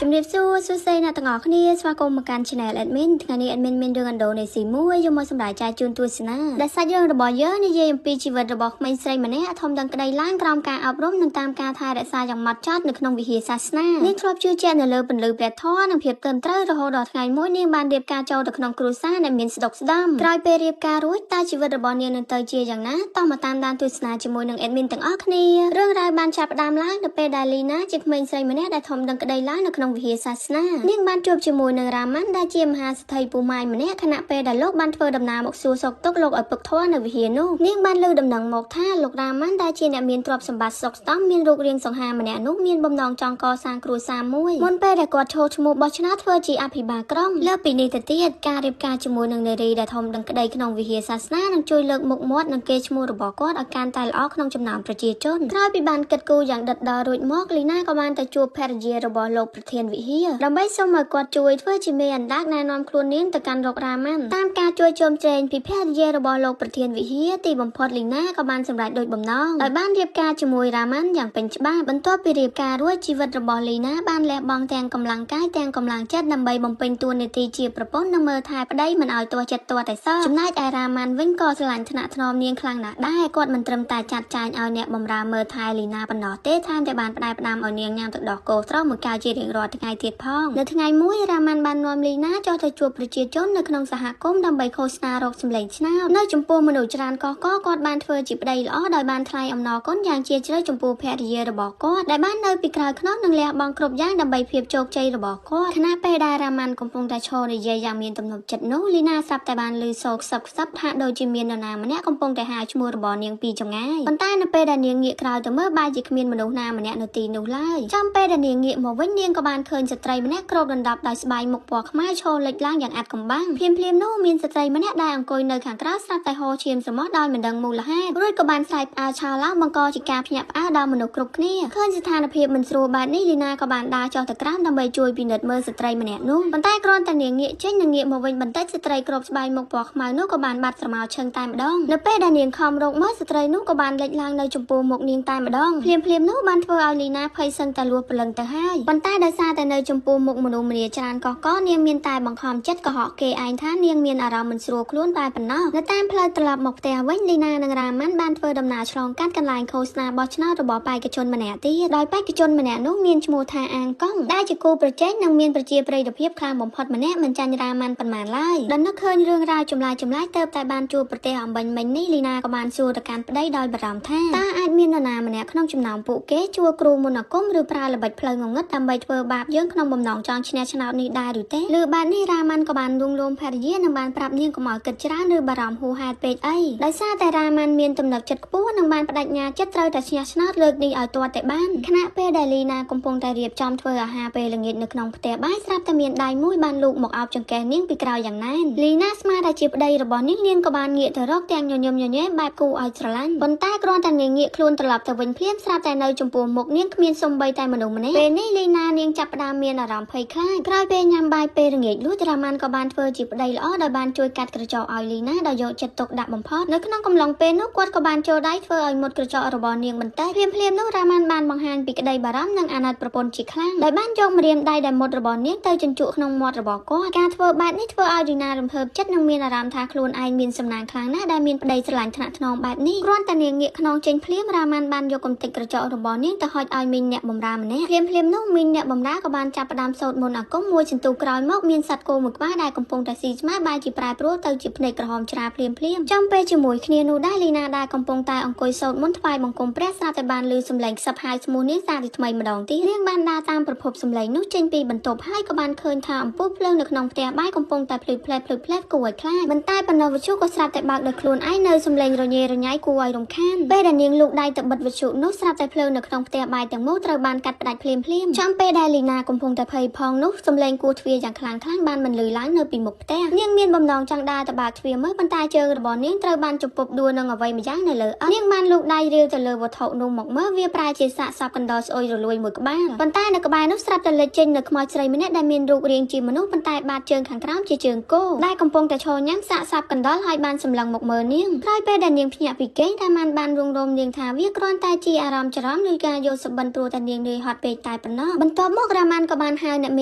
ជំរាបសួរសួស្តីអ្នកទាំងអស់គ្នាស្វាគមន៍មកកាន់ Channel Admin ថ្ងៃនេះ Admin មានរឿងឥណ្ឌូនេស៊ីមួយយកមកសម្រាប់ចែកជូនទស្សនាដែលសាច់រឿងរបស់យើងនិយាយអំពីជីវិតរបស់ក្មេងស្រីម្នាក់ធំដឹងក្តីឡើងក្រោមការអប់រំនិងតាមការថែរក្សាយ៉ាងម៉ត់ចត់នៅក្នុងវិហារសាសនានាងធ្លាប់ជឿជាក់នៅលើពន្លឺព្រះធម៌និងភាពត្រឹមត្រូវរហូតដល់ថ្ងៃមួយនាងបានរៀបការចូលទៅក្នុងគ្រួសារដែលមានស្ដុកស្ដំក្រោយពេលរៀបការរួចតើជីវិតរបស់នាងនឹងទៅជាយ៉ាងណាតោះមកតាមដានទស្សនាជាមួយនឹង Admin ទាំងអស់គ្នារឿងរ៉ាវបានចាប់ផ្ដើមឡើងនៅពេលដែលលីណាជាក្មេងស្រីម្នាក់ដែលធំដឹងក្តីឡើងនៅក្នុងវិហារសាសនានាងបានជួបជាមួយនឹងរ៉ាម៉ាន់ដែលជាមហាសេដ្ឋីពូម៉ាយម្នាក់ខណៈពេលដែលលោកបានធ្វើដំណើរមកសួរសុខទុក្ខលោកឪពុកធម៌នៅវិហារនោះនាងបានលើដំណឹងមកថាលោករ៉ាម៉ាន់ដែលជាអ្នកមានទ្រព្យសម្បត្តិសុខស្ដំមានរូបរាងសង្ហាម្នាក់នោះមានបំណងចង់កសាងគ្រួសារមួយមុនពេលដែលគាត់ចូលឈ្មោះបោះឆ្នោតធ្វើជាអភិបាលក្រុងលើសពីនេះទៅទៀតការរៀបការជាមួយនឹងនារីដែលធំដឹងក្តីក្នុងវិហារសាសនានឹងជួយលើកមុខមាត់និងកេរ្តិ៍ឈ្មោះរបស់គាត់ឲ្យកាន់តែល្អក្នុងចំណោមប្រជាជនក្រោយពីបានគិតគូរយ៉ាងដិតដល់រួចមកលីណាក៏បានទៅជួបភរិយារបស់លោកប្រធានវិហារដើម្បីសូមឲ្យគាត់ជួយធ្វើជាមេអណ្ដាតណែនាំខ្លួននាងទៅកាន់រករ៉ាម៉ាន់តាមការជួយជ្រោមជ្រែងពីភរិយារបស់លោកប្រធានវិហារទីបំផុតលីណាក៏បានសម្រេចដូចបំណងដោយបានរៀបការជាមួយរ៉ាម៉ាន់យ៉ាងពេញច្បាប់បន្ទាប់ពីរៀបការរួចជីវិតរបស់លីណាបានលះបង់ទាំងកម្លាំងកាយទាំងកម្លាំងចិត្តដើម្បីបំពេញតួនាទីជាប្រពន្ធនិងមើលថែប្តីមិនឲ្យទាស់ចិត្តទាស់តែសោះចំណែកឯរ៉ាម៉ាន់វិញក៏ស្រឡាញ់ថ្នាក់ថ្នមនាងខ្លាំងណាស់ដែរគាត់មិនត្រឹមតែចាត់ចែងឲ្យអ្នកបម្រើមើលថែលីណាប៉ុណ្ណោះទេថែមទាំងបានផ្ដែផ្ដាំឲ្យនាងញ៉ាំទឹកដោះគោស្រស់មួយកែវជារៀងរាល់ថ្ងៃទៀតផងនៅថ្ងៃមួយរ៉ាម៉ាន់បាននាំលីណាចុះទៅជួបប្រជាជននៅក្នុងសហគមន៍ដើម្បីឃោសនារកសម្លេងឆ្នោតនៅចំពោះមនុស្សច្រើនកកគាត់បានធ្វើជាប្តីល្អដោយបានថ្លែងអំណរគុណយ៉ាងជ្រាលជ្រៅចំពោះភរិយារបស់គាត់ដែលបាននៅពីក្រោយខ្នងនិងលះបង់គ្រប់យ៉ាងដើម្បីភាពជោគជ័យរបស់គាត់ខណៈពេលដែលរ៉ាម៉ាន់កំពុងតែឈរនិយាយយ៉ាងមានទំនុកចិត្តនោះលីណាស្រាប់តែបានឮសូរខ្សឹបខ្សឹបថាដូចជាមាននរណាម្នាក់កំពុងតែហៅឈ្មោះរបស់នាងពីចម្ងាយប៉ុន្តែនៅពេលដែលនាងងាកក្រោយទៅមើលបែរជាគ្មានមនុស្សណាម្នាក់នៅទីនោះឡើយចំពេលដែលនាងងាកមកវិញនាងក៏បានឃើញស្ត្រីម្នាក់គ្របដណ្ដប់ដោយស្បែកមុខពណ៌ខ្មៅឈរលេចឡើងយ៉ាងអាត់កំបាំងភ្លាមភ្លាមនោះមានស្ត្រីម្នាក់ដែលអង្គុយនៅខាងក្រៅស្រាប់តែហូរឈាមស្រមោះដោយមិនដឹងមូលហេតុរួចក៏បានស្រែកផ្អើលឆោឡើងបង្កជាការភ្ញាក់ផ្អើលដល់មនុស្សគ្រប់គ្នាឃើញស្ថានភាពមិនស្រួលបែបនេះលីណាក៏បានដើរចុះទៅក្រោមដើម្បីជួយពិនិត្យមើលស្ត្រីម្នាក់នោះប៉ុន្តែគ្រាន់តែនាងងាកចេញនិងងាកមកវិញបន្តិចស្ត្រីគ្របស្បែកមុខពណ៌ខ្មៅនោះក៏បានបាត់ស្រមោលឈឹងតែម្ដងនៅពេលដែលនាងខំរកមើលស្ត្រីនោះក៏បានលេចឡើងនៅចំពោះមុខនាងតែម្ដងភ្លាមភ្លាមនោះបានធ្វើឲ្យលីណាភ័យសឹងតែលួសព្រលឹងទៅហើយប៉ុន្តែដោយសារតែនៅចំពោះមុខមនុស្សម្នាច្រើនកកនាងមានតែបង្ខំចិត្តកុហកគេឯងថានាងមានអារម្មណ៍មិនស្រួលខ្លួនតែប៉ុណ្ណោះនៅតាមផ្លូវត្រឡប់មកផ្ទះវិញលីណានិងរ៉ាម៉ាន់បានធ្វើដំណើរឆ្លងកាត់កន្លែងឃោសនាបោះឆ្នោតរបស់បេក្ខជនម្នាក់ទៀតដោយបេក្ខជនម្នាក់នោះមានឈ្មោះថាអាងកុងដែលជាគូប្រជែងនិងមានប្រជាប្រិយភាពខ្លាំងបំផុតម្នាក់មិនចាញ់រ៉ាម៉ាន់ប៉ុន្មានឡើយដល់នឹកឃើញរឿងរ៉ាវចម្លែកចម្លែកទៅតែបានជួបប្រទេសអំបញ្ញមិញនេះលីណាក៏បានសួរទៅកាន់ប្តីដោយបារម្ភថាតើអាចមាននរណាម្នាក់ក្នុងចំណោមពួកគេជួគ្រូមន្តអាគមឬប្រើល្បិចផ្លូវងងឹតដើម្បីធ្វើបាបយើងក្នុងបំណងចង់ឈ្នះឆ្នោតនេះដែរឬទេឬបែបនេះរ៉ាម៉ាន់ក៏បានលួងលោមភរិយានិងបានប្រាប់នាងកុំឲ្យគិតច្រើនឬបារម្ភហួសហេតុពេកអីដោយសារតែរ៉ាម៉ាន់មានទំនុកចិត្តខ្ពស់និងបានបដិញ្ញាចិត្តត្រូវតែឈ្នះឆ្នោតលើកនេះឲ្យទាល់តែបានខណៈពេលដែលលីណាកំពុងតែរៀបចំធ្វើអាហារពេលល្ងាចនៅក្នុងផ្ទះបាយស្រាប់តែមានដៃមួយបានលូកមកអោបចង្កេះនាងពីក្រោយយ៉ាងណែនលីណាស្មានតែជាប្តីរបស់នាងនាងក៏បានងាកទៅរកទាំងញញឹមញញែមបែបគូឲ្យស្រឡាញ់ប៉ុន្តែគ្រាន់តែនាងងាកខ្លួនត្រឡប់ទៅវិញភ្លាមស្រាប់តែនៅចំពោះមុខនាងគ្មានសំបីតែមនុស្សម្នាក់ពេលនេះលីណានាងចាប់ផ្ដើមមានអារម្មណ៍ភ័យខ្លាចក្រោយពេលញ៉ាំបាយពេលល្ងាចលួចរ៉ាម៉ាន់ក៏បានធ្វើជាប្តីល្អដោយបានជួយកាត់ក្រចកឲ្យលីណាដោយយកចិត្តទុកដាក់បំផុតនៅក្នុងកំឡុងពេលនោះគាត់ក៏បានចូលដៃធ្វើឲ្យមុតក្រចករបស់នាងបន្តិចភ្លាមភ្លាមនោះរ៉ាម៉ាន់បានបង្ហាញពីក្តីបារម្ភនិងអាណិតប្រពន្ធជាខ្លាំងដោយបានយកម្រាមដៃដែលមុតរបស់នាងទៅជញ្ជក់ក្នុងមាត់របស់គាត់ការធ្វើបែបនេះធ្វើឲ្យលីណារំភើបចិត្តនិងមានអារម្មណ៍ថាខ្លួនឯងមានសំណាងខ្លាំងណាស់ដែលមានប្តីស្រឡាញ់ថ្នាក់ថ្នមបែបនេះគ្រាន់តែនាងងាកខ្នងចេញភ្លាមរ៉ាម៉ាន់បានយកកំទេចក្រចករបស់នាងទៅហុចឲ្យមីងអ្នកបម្រើម្នាក់ភ្លាមភ្លាមនោះមីងអ្នកបម្រើក៏បានចាប់ផ្ដើមសូត្រមន្តអាគមមួយសន្ទុះក្រោយមកមានសត្វគោមួយក្បាលដែលកំពុងតែស៊ីស្មៅបែរជាប្រែប្រួលទៅជាភ្នែកក្រហមច្រាលភ្លាមភ្លាមចំពេលជាមួយគ្នានោះដែរលីណាដែលកំពុងតែអង្គុយសូត្រមន្តថ្វាយបង្គំព្រះស្រាប់តែបានឮសំឡេងខ្សឹបហៅឈ្មោះនាងសារជាថ្មីម្ដងទៀតនាងបានដើរតាមប្រភពសំឡេងនោះចេញពីបន្ទប់ហើយក៏បានឃើញថាអំពូលភ្លើងនៅក្នុងផ្ទះបាយកំពុងតែភ្លឺផ្លែតភ្លឺផ្លែតគួរឲ្យខ្លាចមិនតែប៉ុណ្ណោះវិទ្យុក៏ស្រាប់តែបើកដោយខ្លួនឯងនៅសំឡេងរញ៉េរញ៉ៃគួរឲ្យរំខានពេលដែលនាងលូកដៃទៅបិទវិទ្យុនោះស្រាប់តែភ្លើងនៅក្នុងផ្ទះបាយទាំងមូលត្រូវបានកាត់ផ្ដាច់ភ្លាមភ្លាមចំពេលដែលលីណាកំពុងតែភ័យផងនោះសំឡេងគោះទ្វារយ៉ាងខ្លាំងខ្លាំងបានបន្លឺឡើងនៅពីមុខផ្ទះនាងមានបំណងចង់ដើរទៅបើកទ្វារមើលប៉ុន្តែជើងរបស់នាងត្រូវបានជំពប់ដួលនឹងអ្វីម្យ៉ាងនៅលើឥដ្ឋនាងបានលូកដៃរាវទៅលើវត្ថុនោះមកមើលវាប្រែជាសាកសពកណ្ដុរស្អុយរលួយមួយក្បាលប៉ុន្តែនៅក្បែរនោះស្រាប់តែលេចចេញនៅខ្មោចស្រីម្នាក់ដែលមានរូបរាងជាមនុស្សប៉ុន្តែបាតជើងខាងក្រោមជាជើងគោដែលកំពុងតែឈរញ៉ាំសាកសពកណ្ដុរហើយបានសម្លឹងមកមើលនាងក្រោយពេលដែលនាងភ្ញាក់ពីគេងរ៉ាម៉ាន់បានរុងរោមនាងថាវាគ្រាន់តែជាអារម្មណ៍ច្រឡំឬការយកសុបិនព្រោះតែនាងនឿយហត់ពេកតែប៉ុណ្ណោះបន្ទាប់មក រ៉ាម៉ាន់ក៏បានហៅអ្នកម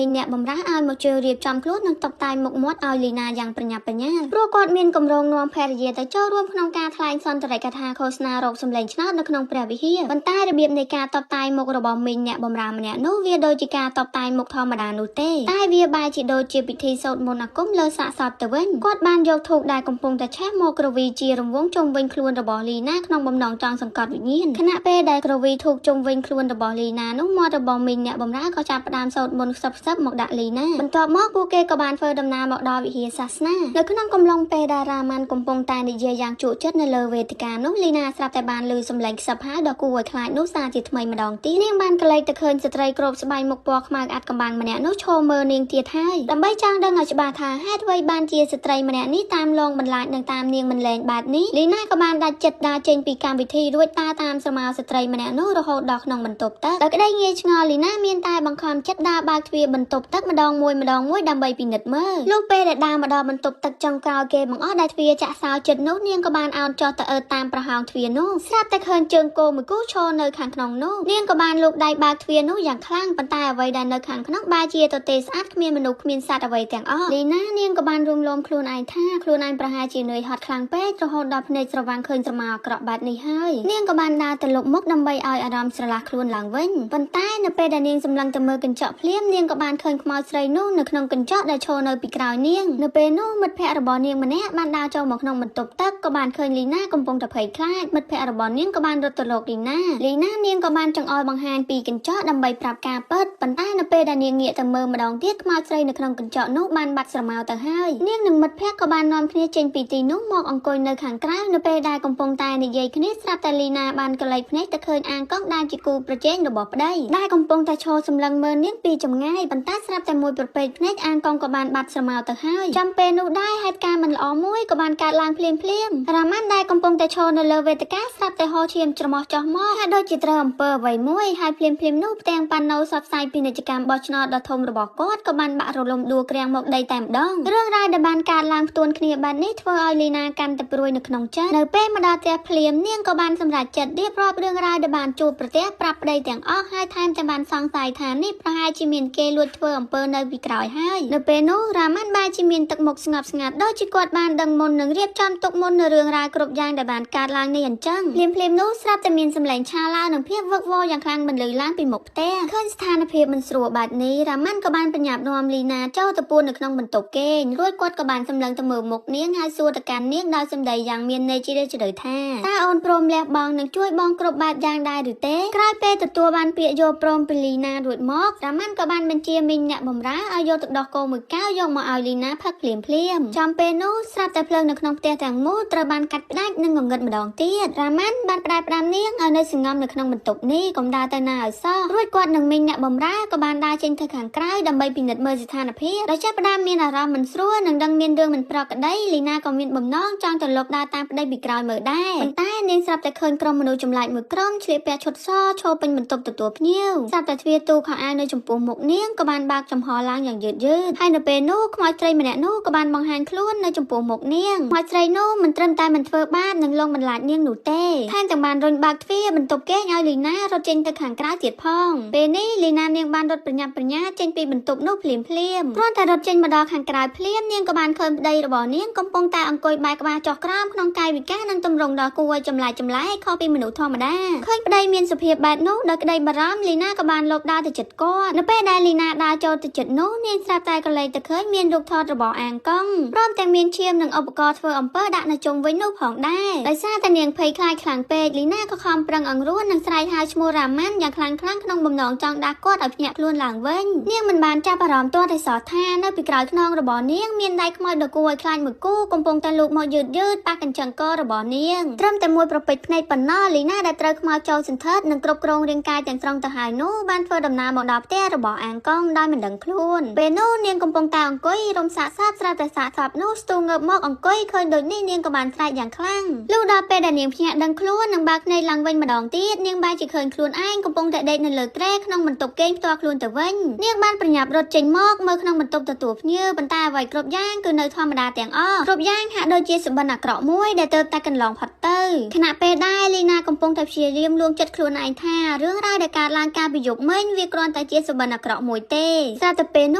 ីងអ្នកបម្រើឲ្យមកជួយរៀបចំខ្លួននិងតុបតែងមុខមាត់ឲ្យលីណាយ៉ាងប្រញាប់ប្រញាល់ព្រោះគាត់មានគម្រោងនាំភរិយាទៅចូលរួមក្នុងការថ្លែងសន្ទរកថាឃោសនារកសម្លេងឆ្នោតនៅក្នុងព្រះវិហារប៉ុន្តែរបៀបនៃការតុបតែងមុខរបស់មីងអ្នកបម្រើម្នាក់នោះវាដូចជាការតុបតែងមុខធម្មតានោះទេតែវាបែរជាដូចជាពិធីសូត្រមន្តអាគមលើសាកសពទៅវិញគាត់បានយកធូបដែលកំពុងតែឆេះមកក្រវីជារង្វង់ជុំវិញខ្លួនរបស់លីណាក្នុងបំណងចង់សង្កត់វិញ្ញាណខណៈពេលដែលក្រវីធូបជុំវិញខ្លួនរបស់លីណានោះមាត់របស់មីងអ្នកបម្រើក៏ចាប់ផ្ដើមសូត្រមន្តខ្សឹបខ្សឹបមកដាក់លីណាបន្ទាប់មកពួកគេក៏បានធ្វើដំណើរមកដល់វិហារសាសនានៅក្នុងកំឡុងពេលដែលរ៉ាម៉ាន់កំពុងតែនិយាយយ៉ាងជក់ចិត្តនៅលើវេទិកានោះលីណាស្រាប់តែបានឮសំឡេងខ្សឹបហើយដ៏គួរឲ្យខ្លាចនោះសារជាថ្មីម្ដងទៀតនាងបានក្លែកទៅឃើញស្ត្រីគ្របស្បែកមុខពណ៌ខ្មៅអាត់កំបាំងម្នាក់នោះឈរមើលនាងទៀតហើយដើម្បីចង់ដឹងឲ្យច្បាស់ថាហេតុអ្វីបានជាស្ត្រីម្នាក់នេះតាមលងបន្លាចនិងតាមនាងមិនលែងបែបនេះលីណាក៏បានដាច់ចិត្តដើរចេញពីកម្មវិធីរួចដើរតាមស្រមោលស្ត្រីម្នាក់នោះរហូតដល់ក្នុងបន្ទប់ទឹកដោយក្តីងាយឆ្ងល់លីណាមានតែបង្ខំចិត្តដើរបើកទ្វារបន្ទប់ទឹកម្ដងមួយម្ដងមួយដើម្បីពិនិត្យមើលលុះពេលដែលដើរមកដល់បន្ទប់ទឹកចុងក្រោយគេបង្អស់ដែលទ្វារចាក់សោចិត្តនោះនាងក៏បានអោនចុះទៅអើតាមប្រហោងទ្វារនោះស្រាប់តែឃើញជើងគោមួយគូឈរនៅខាងក្នុងនោះនាងក៏បានលូកដៃបើកទ្វារនោះយ៉ាងខ្លាំងប៉ុន្តែអ្វីដែលនៅខាងក្នុងបែរជាទទេស្អាតគ្មានមនុស្សគ្មានសត្វអ្វីទាំងអស់លីណានាងក៏បានរួមលោមខ្លួនឯងថាខ្លួនឯងប្រហែលជានឿយហត់ខ្លាំងពេករហូតដល់ភ្នែកស្រវាំងឃើញស្រមោលអាក្រក់បែបនេះហើយនាងក៏បានដើរទៅលុបមុខដើម្បីឲ្យអារម្មណ៍ស្រឡះខ្លួនឡើងវិញប៉ុន្តែនៅពេលដែលនាងសម្លឹងទៅមើលកញ្ចក់ភ្លាមនាងក៏បានឃើញខ្មោចស្រីនោះនៅក្នុងកញ្ចក់ដែលឈរនៅពីក្រោយនាងនៅពេលនោះមិត្តភ័ក្តិរបស់នាងម្នាក់បានដើរចូលមកក្នុងបន្ទប់ទឹកក៏បានឃើញលីណាកំពុងតែភ័យខ្លាចមិត្តភ័ក្តិរបស់នាងក៏បានរត់ទៅរកលីណាលីណានាងក៏បានចង្អុលបង្ហាញពីកញ្ចក់ដើម្បីប្រាប់ការពិតប៉ុន្តែនៅពេលដែលនាងងាកទៅមើលម្ដងទៀតខ្មោចស្រីនៅក្នុងកញ្ចក់នោះបានបាត់ស្រមោលទៅហើយនាងនិងមិត្តភ័ក្តិក៏បាននាំគ្នាចេញពីទីនោះមកអង្គុយនៅខាងក្រៅនៅពេលដែលកំពុងតែនិយាយគ្នាស្រាប់តែលីណាបានក្លែកភ្នែកទៅឃើញអាងកង់ដែលជាគូប្រជែងរបស់ប្តីដែលកំពុងតែឈរសម្លឹងមើលនាងពីចម្ងាយប៉ុន្តែស្រាប់តែមួយប្រពេកភ្នែកអាងកង់ក៏បានបាត់ស្រមោលទៅហើយចំពេលនោះដែរហេតុការណ៍មិនល្អមួយក៏បានកើតឡើងភ្លាមភ្លាមរ៉ាម៉ាន់ដែលកំពុងតែឈរនៅលើវេទិកាស្រាប់តែហូរឈាមច្រមុះចុះមកហាក់ដូចជាត្រូវអំពើអ្វីមួយហើយភ្លាមភ្លាមនោះផ្ទាំងប៉ាណូផ្សព្វផ្សាយពាណិជ្ជកម្មបោះឆ្នោតដ៏ធំរបស់គាត់ក៏បានបាក់រលំដួលក្រាំងមកដីតែម្ដងរឿងរ៉ាវដែលបានកើតឡើងផ្ទួនគ្នាបែបនេះធ្វើឲ្យលីណាកាន់តែព្រួយនៅក្នុងចិត្តនៅពេលមកដល់ផ្ទះភ្លាមនាងក៏បានសម្រេចចិត្តរៀបរាប់រឿងរ៉ាវដែលបានជួបប្រទះប្រាប់ប្តីទាំងអស់ហើយថែមទាំងបានសង្ស័យថានេះប្រហែលជាមានគេលួចធ្វើអំពើនៅពីក្រោយហើយនៅពេលនោះរ៉ាម៉ាន់បែរជាមានទឹកមុខស្ងប់ស្ងាត់ដូចជាគាត់បានដឹងមុននិងរៀបចំទុកមុននៅរឿងរ៉ាវគ្រប់យ៉ាងដែលបានកើតឡើងនេះអញ្ចឹងភ្លាមភ្លាមនោះស្រាប់តែមានសម្លេងឆាឡាវនិងភាពវឹកវរយ៉ាងខ្លាំងបន្លឺឡើងពីមុខផ្ទះឃើញស្ថានភាពមិនស្រួលបែបនេះរ៉ាម៉ាន់ក៏បានប្រញាប់នាំលីណាចូលទៅពួននៅក្នុងបន្ទប់គេងរួចគាត់ក៏បានសម្លឹងទៅមើលមុខនាងហើយសួរទៅកាន់នាងដោយសម្ដីយ៉ាងមានន័យជ្រាលជ្រៅថាតើអូនព្រមលះបង់និងជួយបងគ្រប់បែបយ៉ាងដែរឬទេក្រោយពេលទទួលបានពាក្យយល់ព្រមពីលីណារួចមករ៉ាម៉ាន់ក៏បានបញ្ជាមីងអ្នកបម្រើឲ្យយកទឹកដោះគោមួយកែវយកមកឲ្យលីណាផឹកភ្លាមភ្លាមចំពេលនោះស្រាប់តែភ្លើងនៅក្នុងផ្ទះទាំងមូលត្រូវបានកាត់ផ្ដាច់និងងងឹតម្ដងទៀតរ៉ាម៉ាន់បានផ្ដាយផ្ដាំនាងឲ្យនៅសង្ងំនៅក្នុងបន្ទប់នេះកុំដើរទៅណាឲ្យសោះរួចគាត់និងមីងអ្នកបម្រើក៏បានដើរចេញទៅខាងក្រៅដើម្បីពិនិត្យមើលស្ថានភាពដោយចាប់ផ្ដើមមានអារម្មណ៍មិនស្រួលនិងដឹងមានរឿងមិនប្រក្រតីលីណាក៏មានបំណងចង់ទៅលបដើរតាមប្តីពីក្រោយមើលដែរប៉ុន្តែនាងស្រាប់តែឃើញក្រុមមនុស្សចម្លែកមួយក្រុមឆ្លៀតពាក់ឈុតសឈរពេញបន្ទប់ទទួលភ្ញៀវស្រាប់តែទ្វារទូខោអាវនៅចំពោះមុខនាងក៏បានបើកចំហឡើងយ៉ាងយឺតយឺតហើយនៅពេលនោះខ្មោចស្រីម្នាក់នោះក៏បានបង្ហាញខ្លួននៅចំពោះមុខនាងខ្មោចស្រីនោះមិនត្រឹមតែមិនធ្វើបាបនិងលងបន្លាចនាងនោះទេថែមទាំងបានរុញបើកទ្វារបន្ទប់គេងឲ្យលីណារត់ចេញទៅខាងក្រៅទៀតផងពេលនេះលីណានាងបានរត់ប្រញាប់ប្រញាល់ចេញពីបន្ទប់នោះភ្លាមភ្លាមគ្រាន់តែរត់ចេញមកដល់ខាងក្រៅភ្លាមនាងក៏បានឃើញប្តីរបស់នាងកំពុងតែអង្គុយបែរក្បាលចុះក្រោមក្នុងកាយវិការនិងទម្រង់ដ៏គួរឲ្យចម្លែកចម្លែកខុសពីមនុស្សធម្មតាឃើញប្តីមានសភាពបែបនោះដោយក្តីបារម្ភលីណាក៏បានលបដើរទៅជិតគាត់នៅពេលដែលលីណាដើរចូលទៅជិតនោះនាងស្រាប់តែក៏លេចទៅឃើញមានរូបថតរបស់អាងកង់ព្រមទាំងមានឈាមនិងឧបករណ៍ធ្វើអំពើដាក់នៅជុំវិញនោះផងដែរដោយសារតែនាងភ័យខ្លាចខ្លាំងពេកលីណាក៏ខំប្រឹងអង្រួននិងស្រែកហៅឈ្មោះរ៉ាម៉ាន់យ៉ាងខ្លាំងខ្លាំងក្នុងបំណងចង់ដាស់គាត់ឲ្យភ្ញាក់ខ្លួនឡើងវិញនាងមិនបានចាប់អារម្មណ៍ទាល់តែសោះថានៅពីក្រោយខ្នងរបស់នាងមានដៃខ្មោចដ៏គួរឲ្យខ្លាចមួយគូកំពុងតែលូកមកយឺតយឺតប៉ះកញ្ចឹងករបស់នាងត្រឹមតែមួយប្រពេចភ្នែកប៉ុណ្ណោះលីណាដែលត្រូវខ្មោចចូលសន្ធិដ្ឋនិងគ្រប់គ្រងរាងកាយទាំងស្រុងទៅហើយនោះបានធ្វើដំណើរមកដល់ផ្ទះរបស់អាងកង់ដោយមិនដឹងខ្លួនពេលនោះនាងកំពុងតែអង្គុយរំសាកសពស្រាប់តែសាកសពនោះស្ទូងើបមកអង្គុយឃើញដូចនេះនាងក៏បានស្រែកយ៉ាងខ្លាំងលុះដល់ពេលដែលនាងភ្ញាក់ដឹងខ្លួននិងបើកភ្នែកឡើងវិញម្ដងទៀតនាងបែរជាឃើញខ្លួនឯងកំពុងតែដេកនៅលើគ្រែក្នុងបន្ទប់គេងផ្ទាល់ខ្លួនទៅវិញនាងបានប្រញាប់រត់ចេញមកមើលក្នុងបន្ទប់ទទួលភ្ញៀវប៉ុន្តែអ្វីគ្រប់យ៉ាងគឺនៅធម្មតាទាំងអស់គ្រប់យ៉ាងហាក់ដូចជាសុបិនអាក្រក់មួយដែលទើបតែកន្លងផុតទៅខណៈពេលដែរលីណាកំពុងតែព្យាយាមលួងចិត្តខ្លួនឯងថារឿងរ៉ាវដែលកើតឡើងកាលពីយប់មិញវាគ្រាន់តែ តែជាសុបិនអាក្រក់មួយទេស្រាប់តែពេលនោ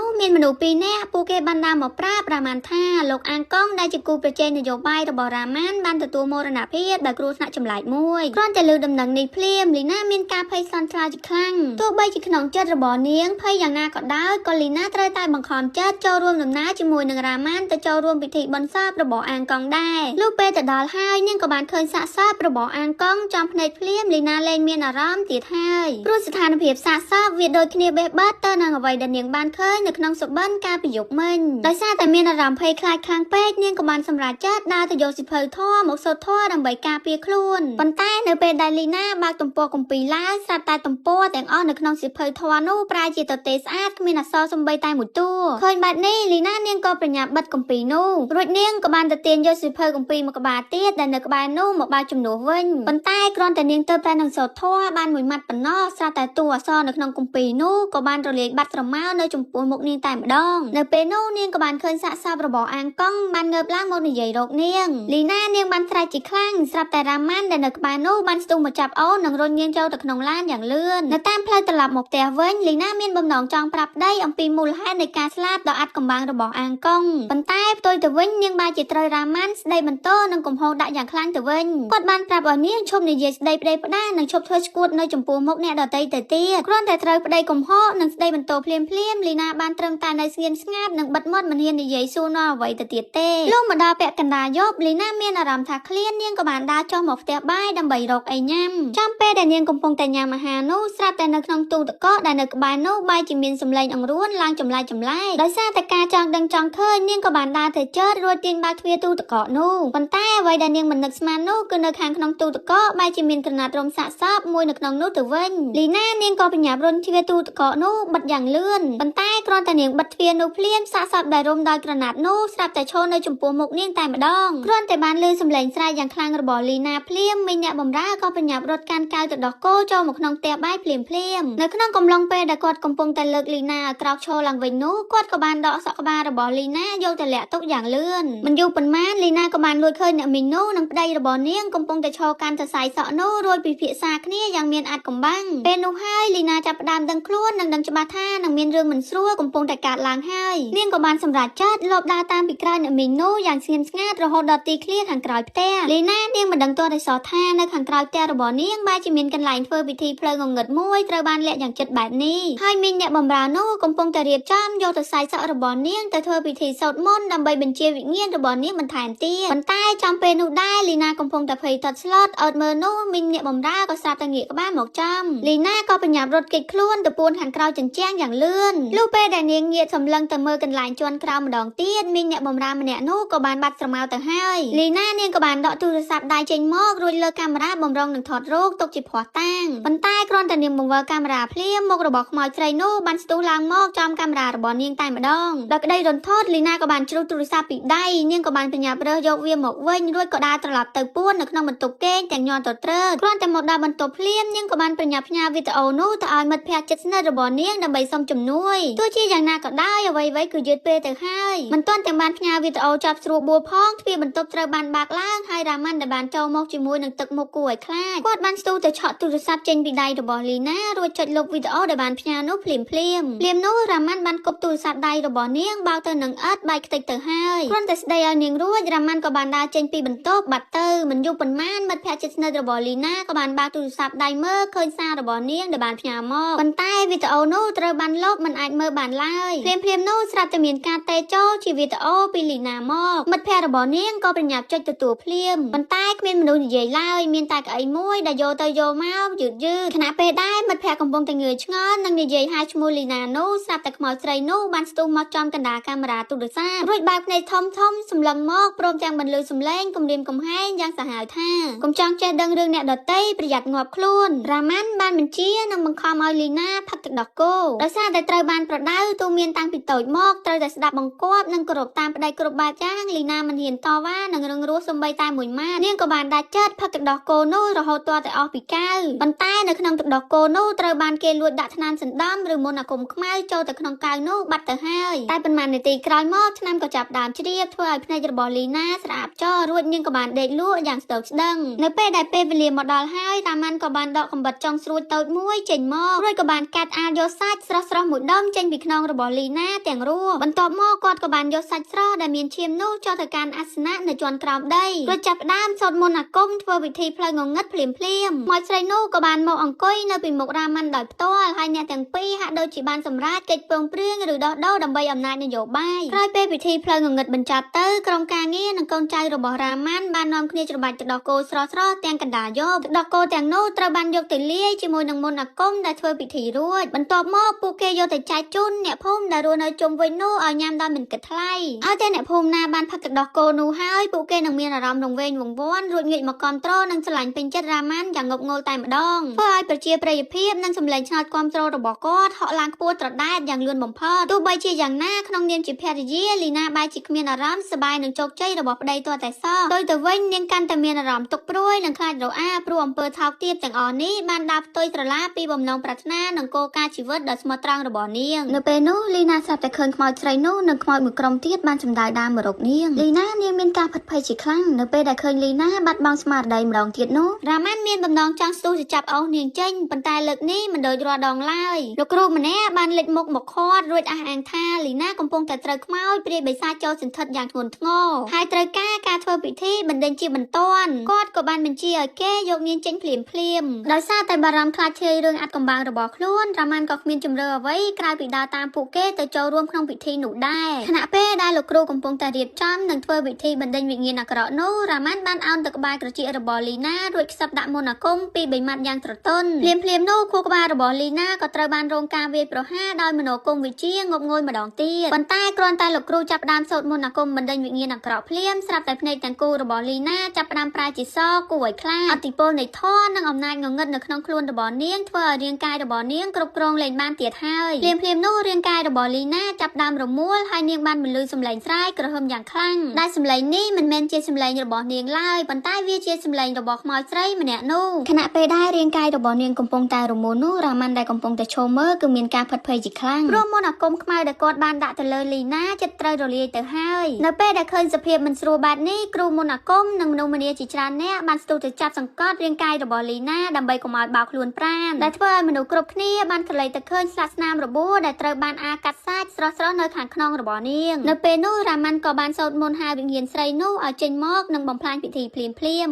ះមានមនុស្សពីរនាក់ពួកគេបានដើរមកប្រាប់រ៉ាម៉ានថាលោកអាងកងដែលជាគូប្រជែងនយោបាយរបស់រ៉ាម៉ានបានទទួលមរណភាពដោយគ្រោះថ្នាក់ចម្លែកមួយគ្រាន់តែឮដំណឹងនេះភ្លាមលីណាមានការភ័យសន្ស្លាជាខ្លាំងទោះបីជាក្នុងចិត្តរបស់នាងភ័យយ៉ាងណាក៏ដោយក៏លីណាត្រូវតែបង្ខំចិត្តចូលរួមដំណើរជាមួយនឹងរ៉ាម៉ានទៅចូលរួមពិធីបុណ្យសពរបស់អាងកងដែរលុះពេលទៅដល់ហើយនាងក៏បានឃើញសាកសពរបស់អាងកងចំភ្នែកភ្លាមលីណាលែងមានអារម្មណ៍ទៀតហើយព្រោះស្ថានភាពសាកសពវាដូចគ្នាបេះបិទទៅនឹងអ្វីដែលនាងបានឃើញនៅក្នុងសុបិនកាលពីយប់មិញដោយសារតែមានអារម្មណ៍ភ័យខ្លាចខ្លាំងពេកនាងក៏បានសម្រេចចិត្តដើរទៅយកសៀវភៅធម៌មកសូត្រធម៌ដើម្បីការពារខ្លួនប៉ុន្តែនៅពេលដែលលីណាបើកទំព័រគម្ពីរឡើងស្រាប់តែទំព័រទាំងអស់នៅក្នុងសៀវភៅធម៌នោះប្រែជាទទេស្អាតគ្មានអក្សរសំបីតែមួយតួឃើញបែបនេះលីណានាងក៏ប្រញាប់បិទគម្ពីរនោះរួចនាងក៏បានទៅទាញយកសៀវភៅគម្ពីរមួយក្បាលទៀតដែលនៅក្បែរនោះមកបើកជំនួសវិញប៉ុន្តែគ្រាន់តែនាងទៅតែនឹងសូត្រធម៌បានមួយម៉ាត់ប៉ុណ្ណោះស្រាប់តែតួអក្សរនៅក្នុងគម្ពីរនោះក៏បានរលាយបាត់ស្រមោលនៅចំពោះមុខនាងតែម្ដងនៅពេលនោះនាងក៏បានឃើញសាកសពរបស់អាងកងបានងើបឡើងមកនិយាយរកនាងលីណានាងបានស្រែកជាខ្លាំងស្រាប់តែរ៉ាម៉ានដែលនៅក្បែរនោះបានស្ទុះមកចាប់អូននិងរុញនាងចូលទៅក្នុងឡានយ៉ាងលឿននៅតាមផ្លូវត្រឡប់មកផ្ទះវិញលីណាមានបំណងចង់ប្រាប់ប្តីអំពីមូលហេតុនៃការស្លាប់ដ៏អាថ៌កំបាំងរបស់អាងកងប៉ុន្តែផ្ទុយទៅវិញនាងបែរជាត្រូវរ៉ាម៉ានស្ដីបន្ទោនិងកំហុសដាក់យ៉ាងខ្លាំងទៅវិញគាត់បានប្រាប់ឲ្យនាងឈប់និយាយស្ដីប្តីផ្ដានិងឈប់ធ្វើឈួតនៅចំពោះមុខអ្នកដទៃទៅទៀតគ្រាន់តែត្រូវប្តីកំហុសនិងស្ដីបន្ទោភ្លាមភ្លាមលីណាបានត្រឹមតែនៅស្ងៀមស្ងាត់និងបិទមាត់មិនហ៊ាននិយាយសួរនាំអ្វីទៅទៀតទេលុះមកដល់ពាក់កណ្ដាលយប់លីណាមានអារម្មណ៍ថាឃ្លាននាងក៏បានដើរចុះមកផ្ទះបាយដើម្បីរកអីញ៉ាំចាំពេលដែលនាងកំពុងតែញ៉ាំអាហារនោះស្រាប់តែនៅក្នុងទូទឹកកកដែលនៅក្បែរនោះបែរជាមានសម្លេងអង្រួនឡើងចម្លែកចម្លែកដោយសារតែការចង់ដឹងចង់ឃើញនាងក៏បានដើរទៅចើតរួចទាញបើកទ្វារទូទឹកកកនោះប៉ុន្តែអ្វីដែលនាងមិននឹកស្មាននោះគឺនៅខាងក្នុងទូទឹកកកបែរជាមានក្រណាត់រុំសាកសពមួយនៅក្នុងនោះទៅវិញលីណានាងក៏បញ្ញាប់រុញទ្វារទូទឹកកកនោះបិទយ៉ាងលឿនប៉ុន្តែគ្រាន់តែនាងបិទទ្វារនោះភ្លាមសាកសពដែលរុំដោយក្រណាត់នោះស្រាប់តែឈរនៅចំពោះមុខនាងតែម្ដងគ្រាន់តែបានឮសម្លេងស្រែកយ៉ាងខ្លាំងរបស់លីណាភ្លាមមីងអ្នកបម្រើក៏បញ្ញាប់រត់កាន់កៅទៅដោះគោចូលមកក្នុងផ្ទះបាយភ្លាមភ្លាមនៅក្នុងកំឡុងពេលដែលគាត់កំពុងតែលើកលីណាឲ្យក្រោកឈរឡើងវិញនោះគាត់ក៏បានដកសក់ក្បាលរបស់លីណាយកទៅលាក់ទុកយ៉ាងលឿនមិនយូរប៉ុន្មានលីណាក៏បានលួចឃើញអ្នកមីងនោះនិងប្តីរបស់នាងកំពុងតែឈរកាន់សរសៃសក់នោះរួចពិភាក្សាគ្នាយ៉ាងមានអាថ៌កំបាំងពេលនោះហើយលីណាចាប់ផ្ដើមដឹងខ្លួននិងដឹងច្បាស់ថានឹងមានរឿងមិនស្រួលកំពុងតែកើតឡើងហើយនាងក៏បានសម្រេចចិត្តលបដើរតាមពីក្រោយអ្នកមីងនោះយ៉ាងស្ងៀមស្ងាត់រហូតដល់ទីឃ្លាខាងក្រោយផ្ទះលីណានាងមិនដឹងទាល់តែសោះថានៅខាងក្រោយផ្ទះរបស់នាងបែរជាមានកន្លែងធ្វើពិធីភ្លើងងងឹតមួយត្រូវបានលាក់យ៉ាងជិតបែបនេះហើយមីងអ្នកបម្រើនោះកំពុងតែរៀបចំយកសរសៃសក់របស់នាងទៅធ្វើពិធីសូត្រមន្តដើម្បីបញ្ជាវិញ្ញាណរបស់នាងបន្ថែមទៀតប៉ុន្តែចំពេលនោះដែរលីណាកំពុងតែភ័យតក់ស្លុតអត់មើលនោះមីងអ្នកបម្រើក៏ស្រាប់តែងាកក្បាលមកចំលីណាក៏បញ្ញាប់រត់គេចខ្លួនទៅពួនខាងក្រោយជញ្ជាំងយ៉ាងលឿនលុះពេលដែលនាងងាកសម្លឹងទៅមើលកន្លែងជាន់ក្រោមម្ដងទៀតមីងអ្នកបម្រើម្នាក់នោះក៏បានបាត់ស្រមោលទៅហើយលីណានាងក៏បានដកទូរស័ព្ទដៃចេញមករួចលើកកាមេរ៉ាបំរុងនឹងថតរូបទុកជាភស្តុតាងប៉ុន្តែគ្រាន់តែនាងបង្វិលកាមេរ៉ាភ្លាមមុខរបស់ខ្មោចស្រីនោះបានស្ទុះឡើងមកចំកាមេរ៉ារបស់នាងតែម្ដងដោយក្តីរន្ធត់លីណាក៏បានជ្រុះទូរស័ព្ទពីដៃនាងក៏បានបញ្ញាប់រើសយកវាមកវិញរួចក៏ដើរត្រឡប់ទៅពួននៅក្នុងបន្ទប់គេងទាំងញ័រទទ្រើគ្រាន់តែមកដល់បន្ទប់ភ្លាមនាងក៏បានប្រញាប់ផ្ញើវីដេអូនោះទៅឲ្យមិត្តភ័ក្តិជិតស្និទ្ធរបស់នាងដើម្បីសុំជំនួយទោះជាយ៉ាងណាក៏ដោយអ្វីៗគឺយឺតពេលទៅហើយមិនទាន់ទាំងបានផ្ញើវីដេអូចាប់ស្រួលបួលផងទ្វារបន្ទប់ត្រូវបានបើកឡើងហើយរ៉ាម៉ាន់ដែលបានចូលមកជាមួយនឹងទឹកមុខគួរឲ្យខ្លាចគាត់បានស្ទុះទៅឆក់ទូរស័ព្ទចេញពីដៃរបស់លីណារួចចុចលុបវីដេអូដែលបានផ្ញើនោះភ្លាមភ្លាមភ្លាមនោះរ៉ាម៉ាន់បានគប់ទូរស័ព្ទដៃរបស់នាងបោកទៅនឹងអិតបែកខ្ទេចទៅហើយគ្រាន់តែស្ដីឲ្យនាងរួចរ៉ាម៉ាន់ក៏បានដើរចេញពីបន្ទប់បាត់ទៅមិនយូរប៉ុន្មានមិត្តភ័ក្តិជិតស្និទ្ធរបស់លីណាក៏បានបើកទូរស័ព្ទដៃមើលឃើញសាររបស់នាងដែលបានផ្ញើមកប៉ុន្តែវីដេអូនោះត្រូវបានលុបមិនអាចមើលបានឡើយភ្លាមភ្លាមនោះស្រាប់តែមានការតេចូលជាវីដេអូពីលីណាមកមិត្តភ័ក្តិរបស់នាងក៏ប្រញាប់ចុចទទួលភ្លាមប៉ុន្តែគ្មានមនុស្សនិយាយឡើយមានតែកៅអីមួយដែលយកទៅយកមកយឺតយឺតខណៈពេលដែរមិត្តភ័ក្តិកំពុងតែងឿឆ្ងល់និងនិយាយហៅឈ្មោះលីណានោះស្រាប់តែខ្មោចស្រីនោះបានស្ទុះមកចំកណ្ដាលកាមេរ៉ាទូរស័ព្ទរួចបើកភ្នែកធំធំសម្លឹងមកព្រមទាំងបន្លឺសំឡេងគំរាមកំហែងយ៉ាងសាហាវថាកុំចង់ចេះដឹងរឿងអ្នកដទៃប្រយ័ត្នងាប់ខ្លួនរ៉ាម៉ាន់បានបញ្ជានិងបង្ខំឲ្យលីណាផឹកទឹកដោះគោដោយសារតែត្រូវបានប្រដៅទូមានតាំងពីតូចមកត្រូវតែស្ដាប់បង្គាប់និងគោរពតាមប្តីគ្រប់បែបយ៉ាងលីណាមិនហ៊ានតវ៉ានិងរឹងរូសសំបីតែមួយម៉ាត់នាងក៏បានដាច់ចិត្តផឹកទឹកដោះគោនោះរហូតទាល់តែអស់ពីកៅប៉ុន្តែនៅក្នុងទឹកដោះគោនោះត្រូវបានគេលួចដាក់ថ្នាំសណ្ដំឬមន្តអាគមខ្មៅចូលទៅក្នុងកៅនោះបាត់ទៅហើយតែប៉ុន្មាននាទីក្រោយមកថ្នាំក៏ចាប់ដើមជ្រាបធ្វើឲ្យភ្នែករបស់លីណាស្រាបចោលរួចនាងក៏បានដេកលក់យ៉ាងស្ទោកស្ដឹងនៅពេលដែលពេលវេលាមកដល់ហើយរ៉ាម៉ាន់ក៏បានដកកំបិតចុងស្រួចតូចមួយចេញមករួចក៏បាន កាត់អាលយកសាច់ស្រស់ៗមួយដុំចេញពីខ្នងរបស់លីណាទាំងរស់បន្ទាប់មកគាត់ក៏បានយកសាច់ស្រស់ដែលមានឈាមនោះចុះទៅកាន់អាសនៈនៅជាន់ក្រោមដីរួចចាប់ផ្ដើមសូត្រមន្តអាគមធ្វើពិធីផ្លូវងងឹតភ្លាមៗខ្មោចស្រីនោះក៏បានមកអង្គុយនៅពីមុខរ៉ាម៉ាន់ដោយផ្ទាល់ហើយអ្នកទាំងពីរហាក់ដូចជាបានសម្រេចកិច្ចព្រមព្រៀងឬដោះដូរដើម្បីអំណាចនយោបាយក្រោយពេលពិធីផ្លូវងងឹតបញ្ចប់ទៅក្រុមការងារនិងកូនចៅរបស់រ៉ាម៉ាន់បាននាំគ្នាច្របាច់ទឹកដោះគោស្រស់ៗទាំងកណ្ដាលយប់ទឹកដោះគោទាំងនោះត្រូវបានយកទៅលាយជាមួយនឹងមន្តអាគមដែលធ្វើពិធីរួចបន្ទាប់មកពួកគេយកទៅចែកជូនអ្នកភូមិដែលរស់នៅជុំវិញនោះឲ្យញ៉ាំដោយមិនគិតថ្លៃឲ្យតែអ្នកភូមិណាបានផឹកទឹកដោះគោនោះហើយពួកគេនឹងមានអារម្មណ៍រង្វេងវង្វាន់រួចងាកមកគាំទ្រនិងស្រឡាញ់ពេញចិត្តរ៉ាម៉ាន់យ៉ាងងប់ងល់តែម្ដងធ្វើឲ្យប្រជាប្រិយភាពនិងសម្លេងឆ្នោតគាំទ្ររបស់គាត់ហក់ឡើងខ្ពស់ត្រដែតយ៉ាងលឿនបំផុតទោះបីជាយ៉ាងណាក្នុងនាមជាភរិយាលីណាបែរជាគ្មានអារម្មណ៍សប្បាយនឹងជោគជ័យរបស់ប្តីទាល់តែសោះផ្ទុយទៅវិញនាងកាន់តែមានអារម្មណ៍ទុក្ខព្រួយនិងខ្លាចរអាព្រោះអំពើថោកទាបទាំងអស់នេះបានដើរផ្ទុយស្រឡាពីបំណងប្រាថ្នានិងគោលការណ៍ជីវិតដ៏ស្មោះត្រង់របស់នាងនៅពេលនោះលីណាស្រាប់តែឃើញខ្មោចស្រីនោះនិងខ្មោចមួយក្រុមទៀតបានសម្ដៅដើមមករកនាងលីណានាងមានការភិតភ័យជាខ្លាំងនៅពេលដែលឃើញលីណាបាត់បង់ស្មារតីម្ដងទៀតនោះរ៉ាម៉ាន់មានបំណងចង់ស្ទុះទៅចាប់អូសនាងចេញប៉ុន្តែលើកនេះមិនដូចរាល់ដងឡើយលោកគ្រូម្នាក់បានលេចមុខមកឃាត់រួចអះអាងថាលីណាកំពុងតែត្រូវខ្មោចព្រាយបិសាចចូលសន្ធិដ្ឋយ៉ាងធ្ងន់ធ្ងរហើយត្រូវការការធ្វើពិធីបណ្ដេញជាបន្ទាន់គាត់ក៏បានបញ្ជាឲ្យគេយកនាងចេញភ្លាមភ្លាមដោយសារតែបារម្ភខ្លាចធ្លាយរឿងអាត់កំបាំងរបស់ខ្លួនរ៉ាម៉ាន់ក៏គ្មានជម្រើសអ្វីក្រៅពីដើរតាមពួកគេទៅចូលរួមក្នុងពិធីនោះដែរខណៈពេលដែលលោកគ្រូកំពុងតែរៀបចំនិងធ្វើពិធីបណ្ដេញវិញ្ញាណអាក្រក់នោះរ៉ាម៉ាន់បានអោនទៅក្បែរត្រចៀករបស់លីណារួចខ្សឹបដាក់មន្តអាគមពីរបីម៉ាត់យ៉ាងត្រទន់ភ្លាមភ្លាមនោះខួរក្បាលរបស់លីណាក៏ត្រូវបានរងការវាយប្រហារដោយមនោគមវិជ្ជាងប់ងល់ម្ដងទៀតប៉ុន្តែគ្រាន់តែលោកគ្រូចាប់ផ្ដើមសូត្រមន្តអាគមបណ្ដេញវិញ្ញាណអាក្រក់ភ្លាមស្រាប់តែភ្នែកទាំងគូរបស់លីណាចាប់ផ្ដើមប្រែជាសគួរឲ្យខ្លាចអតិពលនៃធម៌និងអំណាចងងឹតនៅក្នុងខ្លួនរបស់នាងធ្វើឲ្យរាងកាយរបស់នាងគ្រប់គ្រងលែងបានទៀតហើយភ្លាមភ្លាមនោះរាងកាយរបស់លីណាចាប់ផ្ដើមរមួលហើយនាងបានបន្លឺសម្លេងស្រែកគ្រហឹមយ៉ាងខ្លាំងដែលសម្លេងនេះមិនមែនជាសម្លេងរបស់នាងឡើយប៉ុន្តែវាជាសម្លេងរបស់ខ្មោចស្រីម្នាក់នោះខណៈពេលដែលរាងកាយរបស់នាងកំពុងតែរមួលនោះរ៉ាម៉ាន់ដែលកំពុងតែឈរមើលគឺមានការភិតភ័យជាខ្លាំងព្រោះមន្តអាគមខ្មៅដែលគាត់បានដាក់ទៅលើលីណាចិត្តត្រូវរលាយទៅហើយនៅពេលដែលឃើញសភាពមិនស្រួលបែបនេះគ្រូមន្តអាគមនិងមនុស្សម្នាជាច្រើនអ្នកបានស្ទុះទៅចាប់សង្កត់រាងកាយរបស់លីណាដើម្បីកុំឲ្យបោកខ្លួនប្រាណដែលធ្វើឲ្យមនុស្សគ្រប់គ្នាបានក្រឡេកទៅឃើញស្លាកស្នាមរបួសដែលត្រូវបានអាកាត់សាច់ស្រស់ៗនៅខាងក្នុងរបស់នាងនៅពេលនោះរ៉ាម៉ាន់ក៏បានសូត្រមន្តហៅវិញ្ញាណស្រីនោះឲ្យចេញមកនិងបំផ្លាញពិធីភ្លាមភ្លាម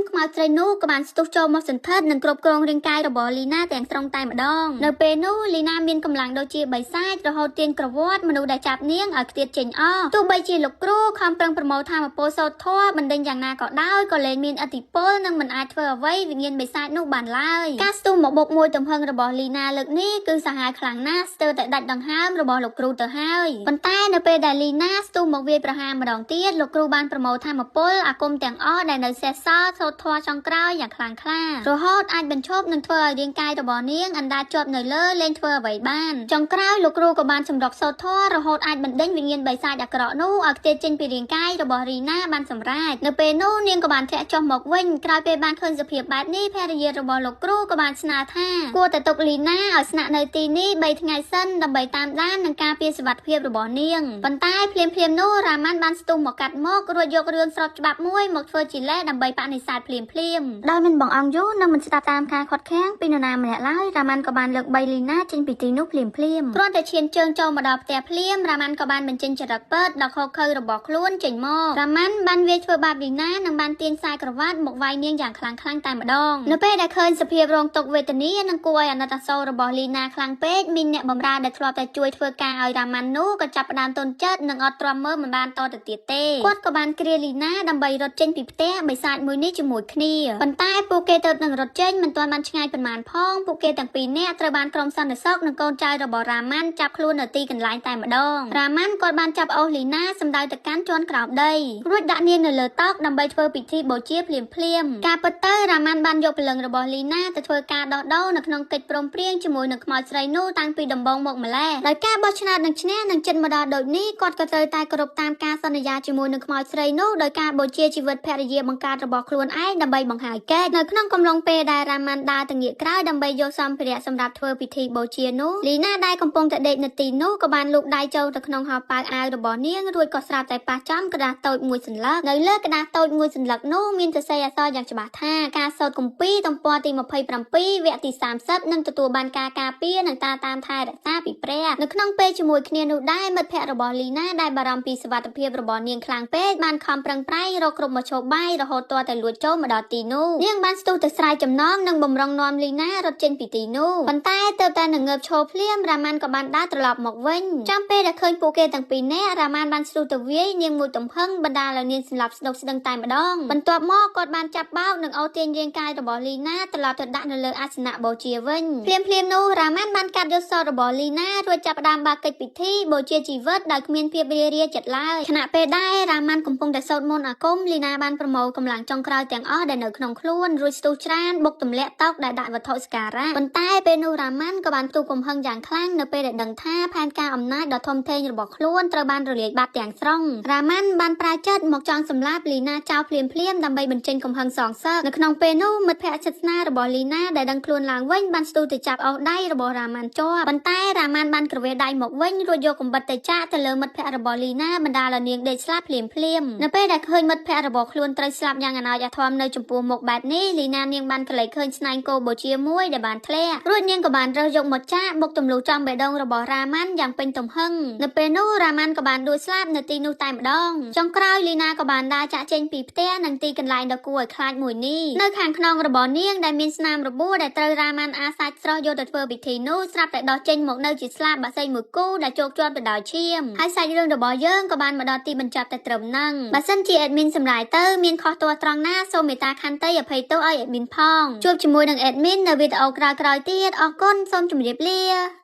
ខ្មោចស្រីនោះក៏បានស្ទុះចូលមកសន្ធិដ្ឋនិងគ្រប់គ្រងរាងកាយរបស់លីណាទាំងស្រុងតែម្ដងនៅពេលនោះលីណាមានកម្លាំងដូចជាបិសាចរហូតទាញក្រវត្តមនុស្សដែលចាប់នាងឲ្យខ្ទាតចេញអស់ទោះបីជាលោកគ្រូខំប្រឹងប្រមូលធម៌ពលសូត្រធម៌បណ្ដេញយ៉ាងណាក៏ដោយក៏លែងមានឥទ្ធិពលនិងមិនអាចធ្វើអ្វីវិញ្ញាណបិសាចនោះបានឡើយការស្ទុះមកបុកមួយទំហឹងរបស់លីណាលើកនេះគឺសាហាវខ្លាំងណាស់ស្ទើរតែដាច់ដង្ហើមរបស់លោកគ្រូទៅហើយប៉ុន្តែនៅពេលដែលលីណាស្ទុះមកវាយប្រហារម្ដងទៀតលោកគ្រូបានប្រមូលធម៌ពលអាគមទាំងអស់ដែលនៅសេសសល់សូត្រធម៌ចុងក្រោយយ៉ាងខ្លាំងក្លារហូតអាចបញ្ឈប់និងធ្វើឲ្យរាងកាយរបស់នាងអណ្ដាតជាប់នៅលើលែងធ្វើអ្វីបានចុងក្រោយលោកគ្រូក៏បានសម្រុកសូត្រធម៌រហូតអាចបណ្ដេញវិញ្ញាណបិសាចអាក្រក់នោះឲ្យខ្ទេចចេញពីរាងកាយរបស់រីណាបានសម្រេចនៅពេលនោះនាងក៏បានធ្លាក់ចុះមកវិញក្រោយពេលបានឃើញសភាពបែបនេះភរិយារបស់លោកគ្រូក៏បានស្នើថាគួរតែទុកលីណាឲ្យស្នាក់នៅទីនេះ3ថ្ងៃសិនដើម្បីតាមដាននិងការពារសុវត្ថិភាពរបស់នាងប៉ុន្តែភ្លាមភ្លាមនោះរ៉ាម៉ាន់បានស្ទុះមកកាត់មករួចយករឿងស្របច្បាប់មួយមកធ្វើជាលេសដើម្បីបដិសេធភ្លាមភ្លាមដោយមិនបង្អង់យូរនិងមិនស្ដាប់តាមការខាត់ខាំងពីនរណាម្នាក់ឡើយរ៉ាម៉ាន់ក៏បានលើកបីលីណាចេញពីទីនោះភ្លាមភ្លាមគ្រាន់តែឈានជើងចូលមកដល់ផ្ទះភ្លាមរ៉ាម៉ាន់ក៏បានបញ្ចេញចរិតពិតដ៏ខុសខើរបស់ខ្លួនចេញមករ៉ាម៉ាន់បានវាយធ្វើបាបលីណានិងបានទាញខ្សែក្រវ៉ាត់មកវាយនាងយ៉ាងខ្លាំងខ្លាំងតែម្ដងនៅពេលដែលឃើញសភាពរងទុក្ខវេទនានិងគួរឲ្យអាណិតអាសូររបស់លីណាខ្លាំងពេកមានអ្នកបម្រើដែលធ្លាប់តែជួយធ្វើការឲ្យរ៉ាម៉ាន់នោះក៏ចាប់ផ្ដើមទន់ចិត្តនិងអត់ទ្រាំមើលមិនបានតទៅទៀតទេគាត់ក៏បានគ្រាលីណាដើម្បីរត់ចេញពីផ្ទះបិសាចមួយនេះជាមួយគ្នាប៉ុន្តែពួកគេទៅនឹងរត់ចេញមិនទាន់បានឆ្ងាយប៉ុន្មានផងពួកគេទាំងពីរនាក់ត្រូវបានក្រុមសន្តិសុខនិងកូនចៅរបស់រ៉ាម៉ាន់ចាប់ខ្លួននៅទីកន្លែងតែម្ដងរ៉ាម៉ាន់គាត់បានចាប់អូសលីណាសម្ដៅទៅកាន់ជាន់ក្រោមដីរួចដាក់នាងនៅលើតុដើម្បីធ្វើពិធីបូជាភ្លាមភ្លាមការពិតទៅរ៉ាម៉ាន់បានយកព្រលឹងរបស់លីណាទៅធ្វើការដោះដូរនៅក្នុងកិច្ចព្រមព្រៀងជាមួយនឹងខ្មោចស្រីនោះតាំងពីដំបូងមកម្ល៉េះដោយការបោះឆ្នោតនឹងឈ្នះនិងចិត្តមកដល់ដូចនេះគាត់ក៏ត្រូវតែគោរពតាមការសន្យាជាមួយនឹងខ្មោចស្រីនោះដោយការបូជាជីវិតភរិយាបង្កើតរបស់ខ្លួនឯងដើម្បីបង្ហើយកិច្ចនៅក្នុងកំឡុងពេលដែលរ៉ាម៉ាន់ដើរទៅងាកក្រោយដើម្បីយកសម្ភារៈសម្រាប់ធ្វើពិធីបូជានោះលីណាដែលកំពុងតែដេកនៅទីនោះក៏បានលូកដៃចូលទៅក្នុងហោប៉ៅអាវរបស់នាងរួចក៏ស្រាប់តែប៉ះចំក្រដាសតូចមួយសន្លឹកនៅលើក្រដាសតូចមួយសន្លឹកនោះមានសរសេរអក្សរយ៉ាងច្បាស់ថាការសូត្រគម្ពីរទំព័រទី27វគ្គទី30នឹងទទួលបាន បានការការពារនិងការតាមថែរក្សាពីព្រះនៅក្នុងពេលជាមួយគ្នានោះដែរមិត្តភ័ក្តិរបស់លីណាដែលបារម្ភពីសុវត្ថិភាពរបស់នាងខ្លាំងពេកបានខំប្រឹងប្រែងរកគ្រប់មធ្យោបាយរហូតទាល់តែលួចចូលមកដល់ទីនោះនាងបានស្ទុះទៅស្រាយចំណងនិងបំរុងនាំលីណារត់ចេញពីទីនោះប៉ុន្តែទើបតែនឹងងើបឈរភ្លាមរ៉ាម៉ាន់ក៏បានដើរត្រឡប់មកវិញចាំពេលដែលឃើញពួកគេទាំងពីរនាក់រ៉ាម៉ាន់បានស្ទុះទៅវាយនាងមួយទំហឹងបណ្ដាលឲ្យនាងស្លាប់ស្ដុកស្ដឹងតែម្ដងបន្ទាប់មកគាត់បានចាប់បោកនិងអូសទាញរាងកាយរបស់លីណាត្រឡប់ទៅដាក់នៅលើអាសនៈបូជាវិញភ្លាមភ្លាមនោះរ៉ាម៉ាន់បានកាត់យកសររបស់លីណារួចចាប់ផ្ដើមបើកកិច្ចពិធីបូជាជីវិតដោយគ្មានភាពរារាចិត្តឡើយខណៈពេលដែររ៉ាម៉ាន់កំពុងតែសូត្រមន្តអាគមលីណាបានប្រមូលកម្លាំងចុងក្រោយទាំងអស់ដែលនៅក្នុងខ្លួនរួចស្ទុះច្រានបុកទម្លាក់តុដែលដាក់វត្ថុសក្ការៈប៉ុន្តែពេលនោះរ៉ាម៉ាន់ក៏បានផ្ទុះកំហឹងយ៉ាងខ្លាំងនៅពេលដែលដឹងថាផែនការអំណាចដ៏ធំធេងរបស់ខ្លួនត្រូវបានរលាយបាត់ទាំងស្រុងរ៉ាម៉ាន់បានប្រើចិត្តមកចង់សម្លាប់លីណាចោលភ្លាមៗដើម្បីបញ្ចេញកំហឹងសងសឹកនៅក្នុងពេលនោះមិត្តភក្តិជិតស្នាលរបស់លីណាដែលដឹងខ្លួនឡើងវិញបានស្ទុះទៅចាប់អូសដៃរបស់រ៉ាម៉ាន់ជាប់ប៉ុន្តែរ៉ាម៉ាន់បានក្រវេះដៃមកវិញរួចយកកំបិតទៅចាក់ទៅលើមិត្តភក្តិរបស់លីណាបណ្ដាលឲ្យនាងដេកស្លាប់ភ្លាមៗនៅពេលដែលឃើញមិត្តភក្តិរបស់ខ្លួនត្រូវស្លាប់យ៉ាងអនាចអធមនៅចំពោះមុខបែបនេះលីណានាងបានក្លែកឃើញស្នែងគោបូជាមួយដែលបានធ្លាក់រួចនាងក៏បានរើសយកមកចាក់បុកទម្លុះចំបេះដូងរបស់រ៉ាម៉ាន់យ៉ាងពេញទំហឹងនៅពេលនោះរ៉ាម៉ាន់ក៏បានដួលស្លាប់នៅទីនោះតែម្ដងចុងក្រោយលីណាក៏បានដើរចាក់ចេញពីផ្ទះនិងទីកន្លែងដ៏គួរឲ្យខ្លាចមួយនេះនៅខាងក្នុងរបស់នាងដែលមានស្នាមរបួសដែលត្រូវរ៉ាម៉ាន់អាសាច់ស្រស់យកទៅធ្វើពិធីនោះស្រាប់តែដោះចេញមកនៅជាស្លាបបាសីមួយគូដែលជោគជាប់ទៅដោយឈាមហើយសាច់រឿងរបស់យើងក៏បានមកដល់ទីបញ្ចប់តែត្រឹមហ្នឹងបើសិនជា admin សម្រាយទៅមានខុសទាស់ត្រង់ណាសូមមេត្តាខន្តីអភ័យទោសឲ្យ admin ផងជួបជាមួយនឹង admin នៅវីដេអូក្រោយៗទៀតអរគុណសូមជម្រាបលា។